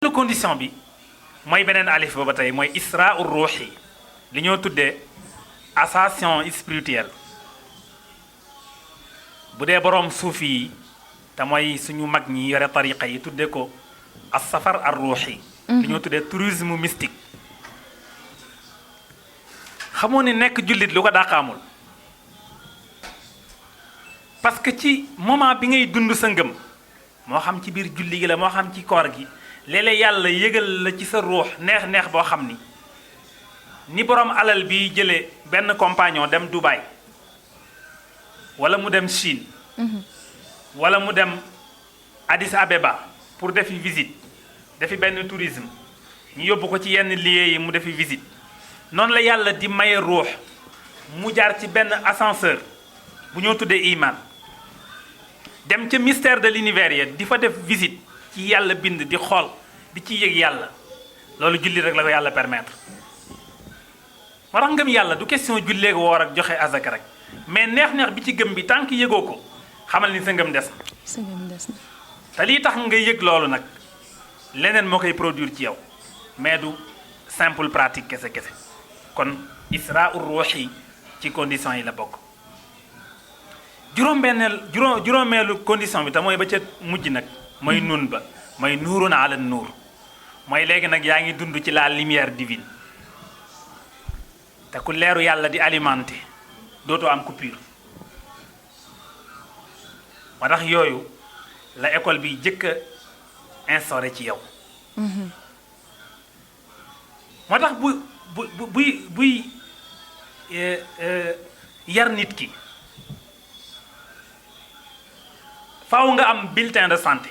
ñetteelu condition bi mooy beneen alif ba tey mooy isra ur ruuxi li ñoo tuddee ascension spirituelle bu dee boroom suufi yi te mooy suñu mag ñi yore tariqa yi tuddee ko as safar ar ruuxi li ñoo tuddee tourisme mystique xamoo ni nekk jullit lu ko dàqaamul parce que ci moment bi ngay dund sa ngëm moo xam ci biir julli gi la moo xam ci koor gi léeg-léeg yàlla yëgal la ci sa ruux neex-neex boo xam ni borom alal bi jëlee benn compagnon dem Dubaï wala mu dem Chine wala mu dem Addis Abeba pour defi visite defi benn tourisme ñu yóbbu ko ci yenn lieux yi mu defi visite noonu la yàlla di maye ruux mu jaar ci benn ascenseur bu ñoo tuddee iman dem ca mystère de l'univers ya di fa def visite ci yàlla bind di xool di ci yëg yàlla loolu julli rek la ko yàlla permettre moo tax ngëm yàlla du question julleeg woor ak joxe azaka rek mais neex-neex bi ci gëm bi tant que yëgoo ko xamal ni sa ngëm des na. sa ngëm des na. te lii tax nga yëg loolu nag leneen moo koy produire ci yow mais du simple pratique kese kese kon isra ur ruuxi ci conditions yi la bokk. juróomeelu condition bi te mooy ba ca mujj nag mooy nun ba mooy nuurun ala nuur mooy léegi nag yaa ngi dund ci la lumière divine te ku leeru yàlla di alimenté dootoo am coupure moo tax yooyu la école bi jëkk a instauré ci yow moo tax buy yar nit ki faaw nga am bulletin de santé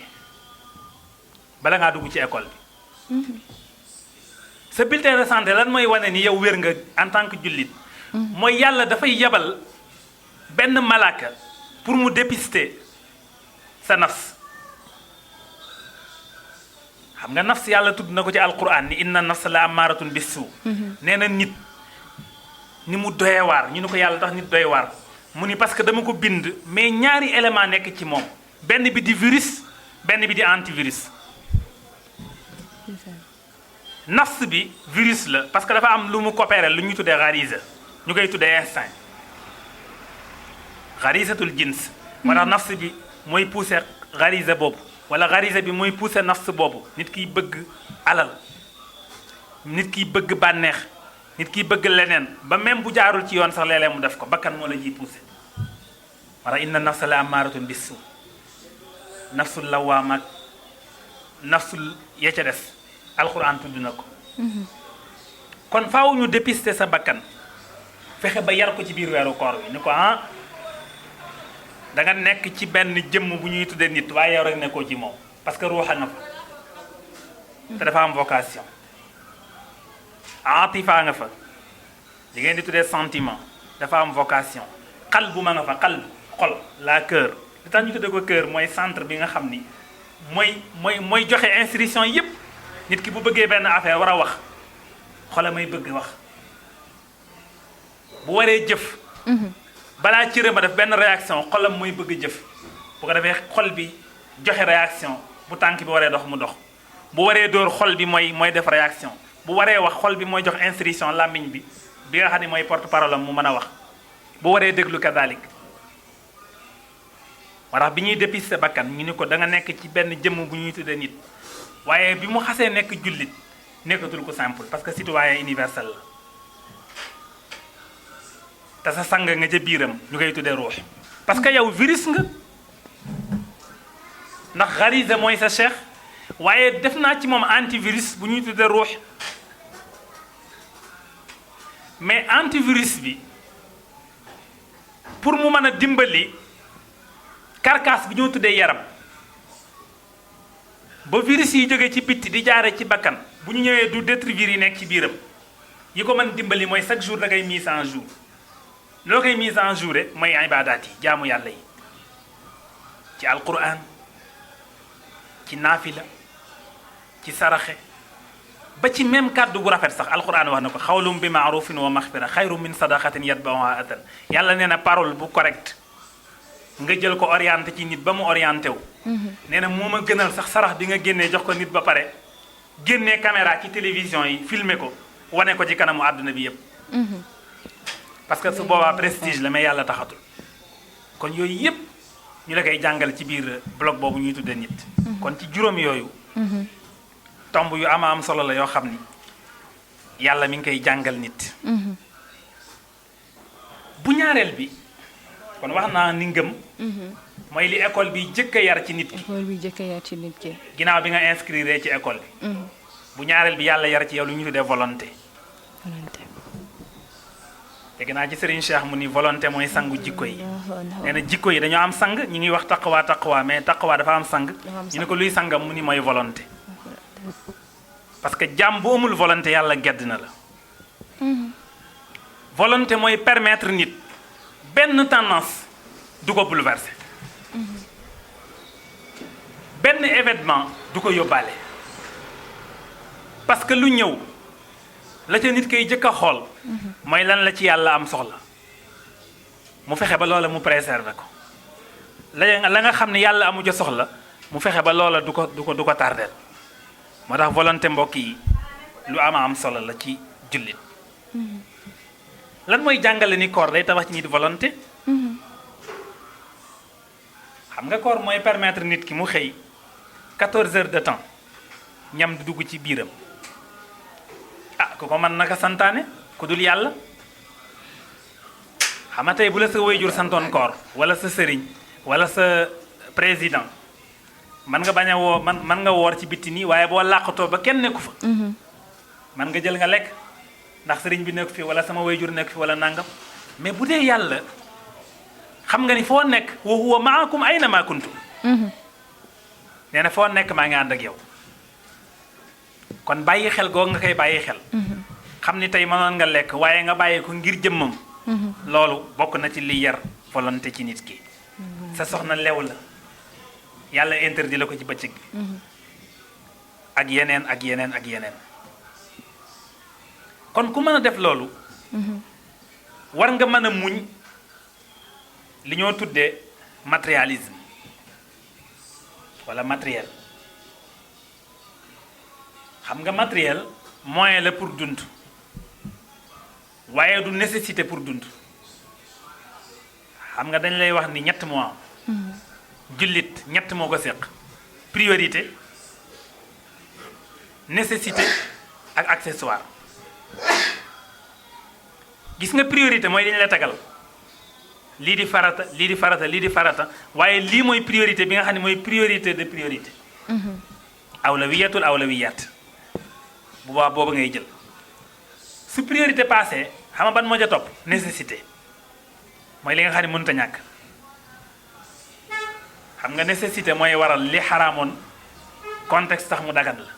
bala ngaa dugg ci école bi sa bulletin de santé lan mooy wane ni yow wér nga en tant que jullit mooy yàlla dafay yebal benn malaaka pour mu dépister sa nafs xam nga nafs yàlla tudd na ko ci alquran ni inna nafs la amaaratun bisu nee na nit ni mu doyee waar ñu ne ko yàlla tax nit doy waar mu ni parce que dama ko bind mais ñaari élément nekk ci moom benn bi di virus benn bi di antivirus nafs bi virus la parce que dafa am lu mu coopéré lu ñuy tuddee gharisa ñu koy tuddee instinct gharisatul jins moo tax nafs bi mooy poussé gharisa boobu wala gharisa bi mooy poussé nafs boobu nit kiy bëgg alal nit kiy bëgg bànneex nit kiy bëgg leneen ba même bu jaarul ci yoon sax léeg-léeg mu def ko bakkan moo la jiy poussé moo tax inna nafsa la amaaratun bisu nafsul lawaam ak nafsul ya ca des alxuraan tudd na ko kon faaw ñu dépister sa bakkan fexe ba yar ko ci biir weeru koor bi ni ko da nga nekk ci benn jëmm bu ñuy tuddee nit waaye yow rek nekkoo ci moom parce que ruuxa nga fa te dafa am vocation atifa nga fa li ngeen di tuddee sentiment dafa am vocation xal bu ma nga fa xal xol la cœur li tax ñu tuddee ko cœur mooy centre bi nga xam ni mooy joxe instruction yépp nit ki bu bëggee benn affaire war a wax xola may bëgg wax bu waree jëf balaa cëram a def benn réaction xolam mooy bëgg jëf bu ko defee xol bi joxe réaction bu tànk bi waree dox mu dox bu waree dóor xol bi mooy def réaction bu waree wax xol bi mooy jox instruction làmmiñ bi nga xam ne mooy porte parole am mu mën a wax bu waree déglu kadalik moo tax bi ñuy dépister bakkan ñu ni ko da nga nekk ci benn jëmm bu ñuy tuddee nit waaye bi mu xasee nekk jullit nekkatul ko simple parce que citoyen universel la te sa sang nga ca biiram ñu koy tuddee ruux parce que yow virus nga ndax gharisa mooy sa cheikh waaye def naa ci moom antivirus bu ñuy tuddee ruux mais antivirus bi pour mu mën a dimbali carcasse bi ñoo tuddee yaram ba virus yi jógee ci bitti di jaare ci bakkan bu ñu ñëwee du détruire yi nekk ci biiram yi ko mën dimbali mooy chaque jour da ngay mise en jour loo koy mise en jour mooy ibaadaat yi jaamu yàlla yi ci alquran ci naafila ci saraxe ba ci même kàddu gu rafet sax alquran wax na ko xawlum bi maarufin wa maxfira xayru min sadaqatin yatbauha atan yàlla nee na parole bu correct nga jël ko orienté ci nit ba mu orienté wu nee na moo ma gënal sax sarax bi nga génnee jox ko nit ba pare génnee caméra ci télévision yi filmer ko wane ko ci kanamu àdduna bi yëpp. parce que su boobaa prestige la mais yàlla taxatul. kon yooyu yëpp ñu la koy jàngal ci biir blog boobu ñuy tuddee nit. kon ci juróom yooyu. tomb yu am solo la yoo xam ni yàlla mi ngi koy jàngal nit. bu ñaareel bi kon wax naa ni ngëm. mooy li école bi jëkk a yar ci nit ki. école bi jëkk a yar ci nit ki. ginnaaw bi nga inscrire ci école bi. bu ñaareel bi yàlla yar ci yow lu ñu tuddee volonté. volonté. dégg naa ci Serigne Cheikh mu ni volonté mooy sangu jikko yi. nee na jikko yi dañoo am sang ñu ngi wax taqwa mais taqwa dafa am sang. ñu ne ko luy sangam mu ni mooy volonté. parce que jàmm bu amul volonté yàlla gedd na la. volonté mooy permettre nit benn tendance du ko bouleverser. benn événement du ko yóbbaale. parce que lu ñëw la ca nit koy jëkk a xool. mooy lan la ci yàlla am soxla. mu fexe ba loola mu préserver ko. la nga xam ne yàlla amu ca soxla mu fexe ba loola du ko tardeel. moo tax volonté mbokk yi lu am solo la ci jullit. lan mooy jàngale ni koor day tabax ci nit volonté. xam nga koor mooy permettre nit ki mu xëy 14 heures de temps ñam di dugg ci biiram. ku ko mën naka santaane ku dul yàlla. xam nga tey bu la sa waajur santoon koor wala sa sëriñ wala sa président man nga bañ a woo man nga woor ci bitti nii waaye boo làqatoo ba kenn nekku fa. man nga jël nga lekk ndax sëriñ bi nekk fi wala sama waajur nekk fi wala nangam mais bu dee yàlla xam nga ni foo nekk wa huwa maakum ayna ma kuntum. nee na foo nekk maa ngi ànd ak yow. kon bàyyi xel googu nga koy bàyyi xel. xam ni tey mënoon nga lekk waaye nga bàyyi ko ngir jëmmam. loolu bokk na ci li yar volonté ci nit ki. sa soxna lew la yàlla interdit la ko ci bëccëg bi. ak yeneen ak yeneen ak yeneen. kon ku mën a def loolu. war nga mën a muñ li ñoo tuddee matérialisme wala matériel. xam nga matériel moyen la pour dund waaye du nécessité pour dund. xam nga dañ lay wax ni ñett moo am. jullit ñett moo ko séq priorité nécessité ak accessoire. gis nga priorité mooy dañu la tegal lii di farata lii di farata lii di farata waaye lii mooy priorité bi nga xam ne mooy priorité de priorité. awlawiyatul awlawiyat bu baax booba ngay jël su priorité passé xam nga ban moo ca topp nécessité mooy li nga xam ne mënut a ñàkk. xam nga nécessité mooy waral li xaraamoon contexte tax mu dagan la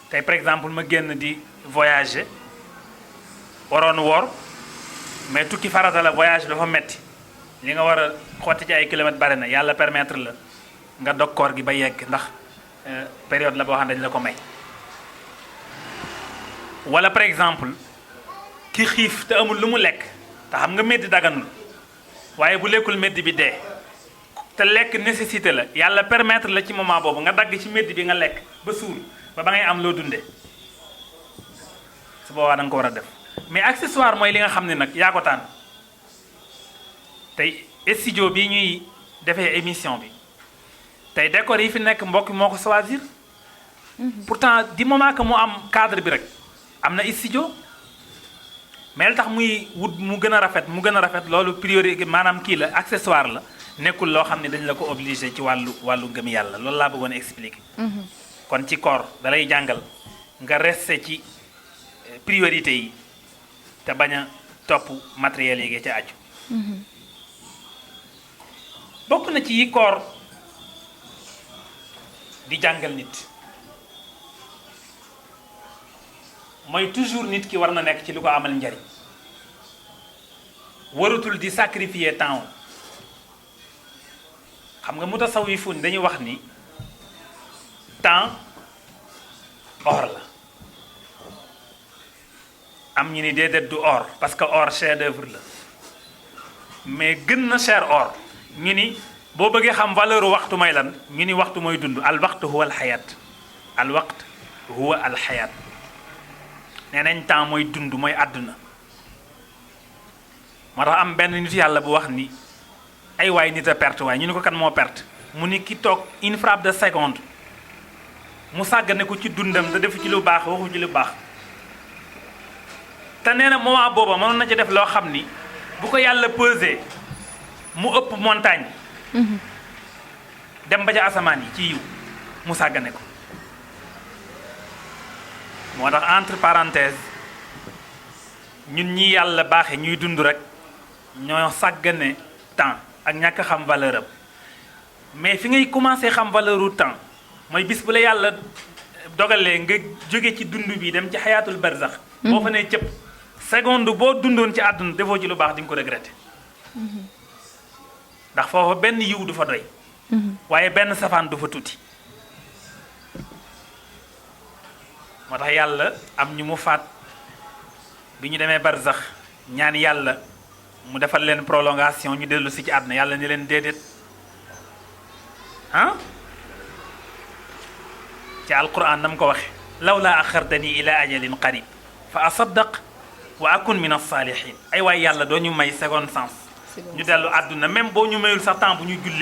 tey par exemple ma génn di voyager waroon woor mais tukki farata la voyage dafa metti li nga war a xotti ci ay kilomètres bari na yàlla permettre la nga dog koor gi ba yegg ndax période la boo xam ne dañ la ko may. wala par exemple ki xiif te amul lu mu lekk te xam nga métti daganul waaye bu lekkul métti bi dee te lekk nécessité la yàlla permettre la ci moment boobu nga dagg ci métti bi nga lekk ba suur ba ngay am loo dundee su boobaa da nga ko war a def mais accessoire mooy li nga xam ne nag yaa ko tànn tey studio bi ñuy defee émission bi tey décor yi fi nekk mbokk moo ko choisir pourtant du moment que mu am cadre bi rek am na studio mais li tax muy wut mu gën a rafet loolu priorité maanaam kii la accessoire la nekkul loo xam ne dañ la ko obligé ci wàllu ngëm yàlla loolu laa bëggoon expliquer. kon ci koor dalay jàngal nga resté ci priorité yi te bañ a topp matériel yi nga ca aju. bokk na ci yi koor di jàngal nit mooy toujours nit ki war na nekk ci lu ko amal njariñ waratul di sacrifier temps. xam nga mutasawwifun dañuy wax ni temps or la am ñu ni déedéet du or parce que or chef d'œuvre la mais gën na cher or ñu ni boo bëggee xam valeur waxtu mooy lan ñu ni waxtu mooy dund al waxtu huwa al xayaat al waqt huwa alxayaat nee nañ temps mooy dund mooy àdduna moo tax am benn nit yàlla bu wax ni ay waay nit a perte waaye ñu ni ko kan moo perte mu ni ki toog une frappe de seconde mu sàggane ko ci dundam te defu ci lu baax waxu ci lu baax te nee na moment booba mënoon na ci def loo xam ni bu ko yàlla pesé mu ëpp montagne dem ba ca asamaan yi ci yiw mu sàggane ko moo tax entre parenthèses ñun ñi yàlla baaxe ñuy dund rek ñoo sàggane temps ak ñàkk xam valeur am mais fi ngay commencé xam valeur u temps mooy bis bu la yàlla dogalee nga jóge ci dund bi dem ci xayaatul barzax boo fa nee cëpp seconde boo dundoon ci àdduna defoo ci lu baax di nga ko regretter ndax foofa benn yiw du fa doy waaye benn safaan du fa tuuti moo tax yàlla am ñu mu faat bi ñu demee barzax ñaan yàlla mu defal leen prolongation ñu dellu si ci àdduna yàlla ni leen déedéet ah ci alquran nam ko waxe lawla axartani ila ajalin qarib fa asaddaq wa akun min as-salihin ay waay yàlla doo ñu may seconde sens ñu dellu àdduna même boo ñu mayul sax temps bu ñu jullee